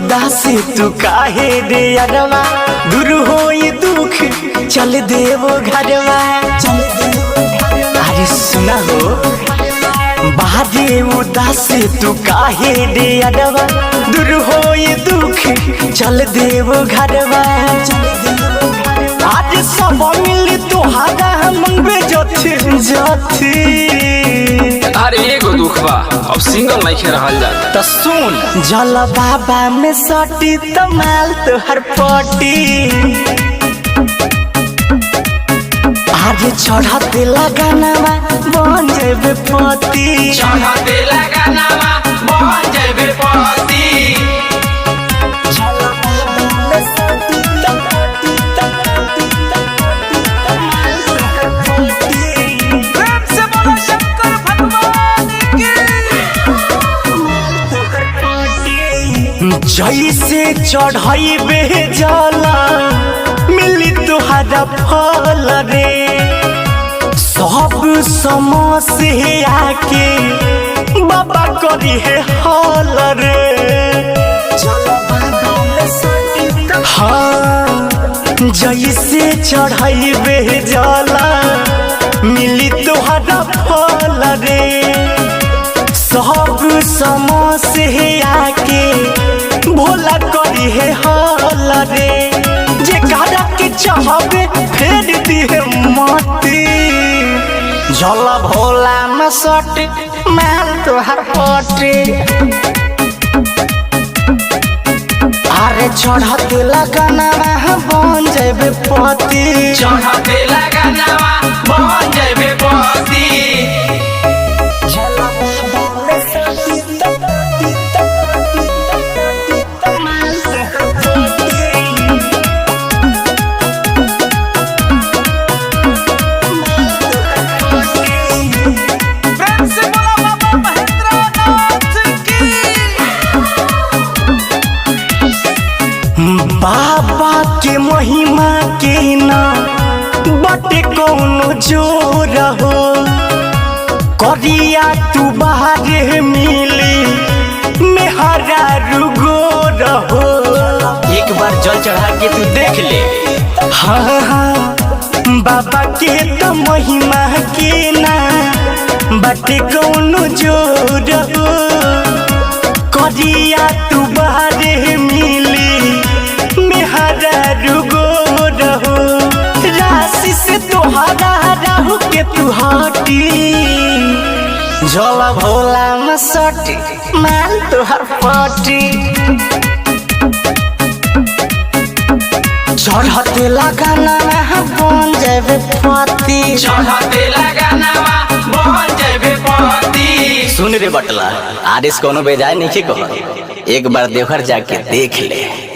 उदास तू काहे रे अरवा, दूर होई दुख चल देवो घरवा। चल देवो। अरे सुना हो, बाहरे उदास तू काहे रे अरवा, दूर होई दुख चल देवो घरवा। आज सब मिली तोहारा मंगबे जथी जथी। अरे एगो दुख बा, अब सिंगल नहीं रहल जाता। त सुन, जल बाबा में सटी तमाल तोहर पटी। आज चढ़ते लगानावा बन जेबे पति। चढ़ते लगानावा बन जेबे पति। जल बाबा में सटी तमाल तोहर पटी। प्रेम से बोलो शंकर भगवान की। जैसे चढ़ाइबे जाला मिली तुहरा फल रे, सब समस्या के बाबा करी है हल रे। हाँ, जैसे चढ़ाइबे जाला मिली तुहरा फल रे, सब समस्या के भोला करी है हाल रे। जे कारा के चाहबे फेर दिहे माटी। जल भोला में सट माल तोहर पटी। अरे चढ़ते लगाना बन जेबे पति। चढ़ते लगानावा बन जेबे पति। प्रेम से बोलो बाबा महेंद्रनाथ की। बाबा के महिमा के ना बटे कौनो जोर हो, करिया तू बाहर मिली मेहरा रुगो रहो। एक बार जल चढ़ा के तू देख ले। हाँ हाँ, बाबा के तो महिमा के ना बटे कौनो जोर हो, करिया तू बाहर मिली मेहरा रुगो रहो। राशि से तोहरा राहु के तू हटी। जल भोला में सटी माल तोहर पटी। चढ़ते लगाना बन जेबे पति। चढ़ते लगानावा बन जेबे पति। सुन रे बटला, आरिस कोनो बेजाय नहीं कहल, एक बार देवघर जाके देख ले।